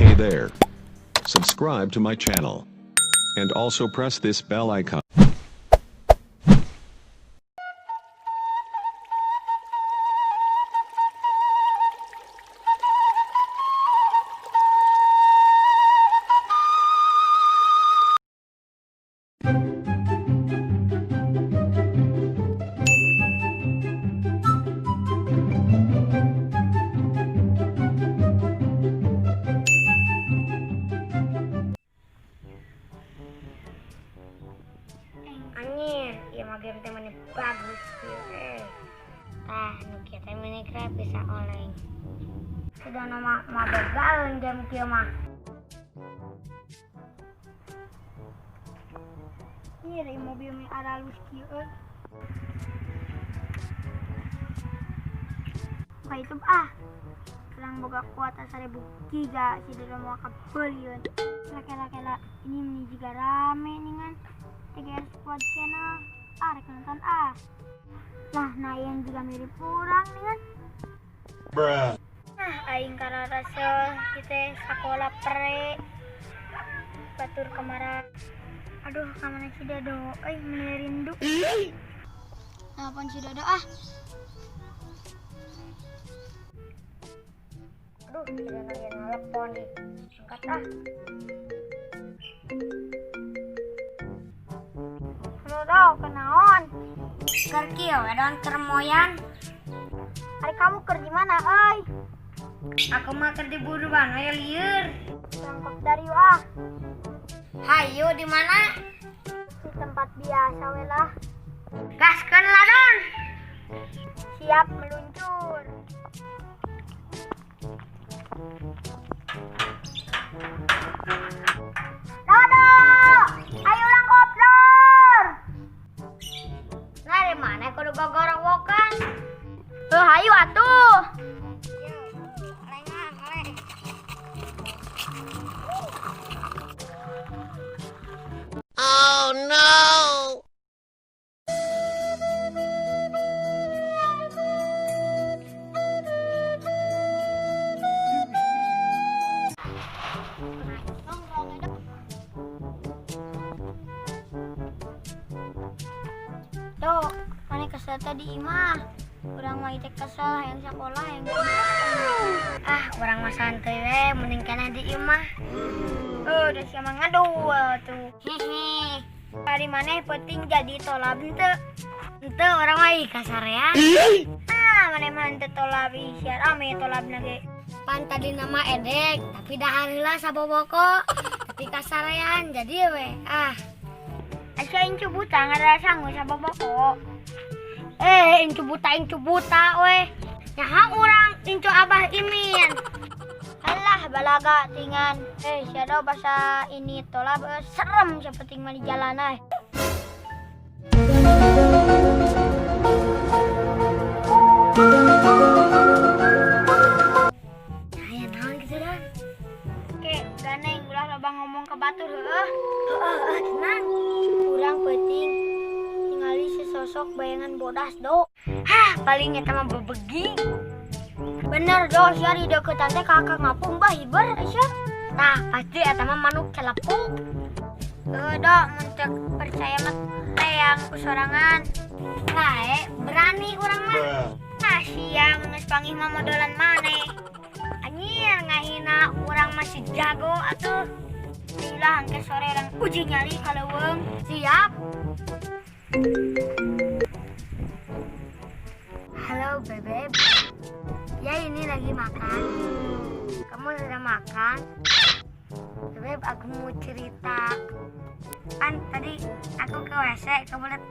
Hey there. Subscribe to my channel. And also press this bell icon. Anjir, ieu mah game teh meni bagus kieu eh. Tah, nu kieu teh Minecraft bisa oleng. Sudah nama mah begaeun game kieu mah. Nyir, mobil mi aralus kieu euy. Buka YouTube ah. Kurang boga kuota 1000 giga si Dodo mau kabelieun. Kela-kela ini meni juga rame nih kan. TGR Squad Channel. Ah, rek nonton ah. Lah, nah yang juga mirip kurang nih kan. Bruh. Nah, aing kararasa kita sekolah pre batur kemara. Aduh, kamana si Dodo? Euy, meni rindu. Nelpon si Dodo ah. Aduh, si Dodo yang nelpon nih. Angkat ah. Dodo, kenaon? Keur kieu we don keur moyan. Ari kamu keur di mana euy? Aku mah keur di buruan we lieur. Berangkat dari ah. Hayu di mana? Di tempat biasa we lah. Gaskeun lah don. Siap meluncur. Dodo, ayo urang kopdar. Nah, di mana kudu gogorowokan? Heuh, hayu atuh. Oleng ah, oleng. Oh no! Dok, mana kesel tadi imah? Urang mah teh kesel hayang sekolah hayang. Ah, urang mah santuy we, mending keneh di imah. Oh, udah siapa ngadu tuh. Hehe. Hari maneh penting jadi tolab henteu. Henteu urang mah ih kasarean. Ah, maneh mah henteu tolab ih sia rame tolabna ge. Pan tadi nama edek, tapi dahar heula saboboko. Tapi kasarean jadi we. Ah, Asa incu buta ngada sangu saboboko. Eh, incu buta we. Nyaha urang incu Abah Imin. Alah balaga tingan. Eh, sia do bahasa ini tolab serem sia penting mah di jalan eh. Aya naon kitu don? Oke, ganeng ulah loba ngomong ke batur heueuh. Heeh, tenang. Urang penting ningali sesosok bayangan bodas do. Hah, paling eta mah bebegi. Bener do, sia di deketan teh kakak ngapung bah hiber sia. Tah, pasti eta mah manuk celepuk. Heuh do, mun teu percaya mah teang ku sorangan. Bae, berani urang mah. Nah, sia mun geus panggih mah modolan maneh. Anjir, ngahina urang masih jago atuh. Ayolah engke sore urang uji nyali ka leuweung. Siap. Halo, Bebeb. Ya, ini lagi makan. Kamu sudah makan? Bebeb, aku mau cerita. Kan tadi aku ke WC, kamu lihat.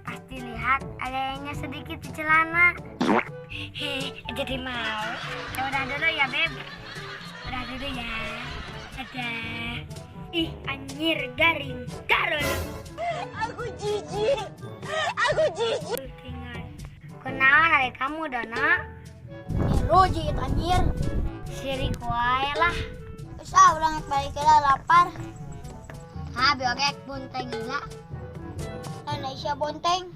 Pasti lihat adanya sedikit di celana. Hehe, jadi mau. Ya udah dulu ya, Beb. Udah dulu ya. Dadah. Ih, anjir garing. Garul. Aku jijik. Aku jijik. Tingan. Kunaon ari kamu, Dona? Rujit anjir. Sirik wae lah. Geus ah urang balik heula lapar. Ha, biogek bonteng heula. Nah, sia bonteng.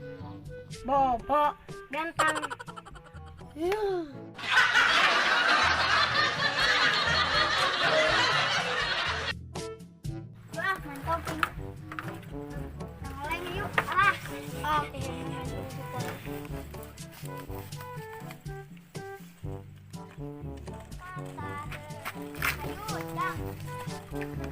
Bobo ganteng. Mantap ini. Nang yuk. Ah. Oke, ayo, dah.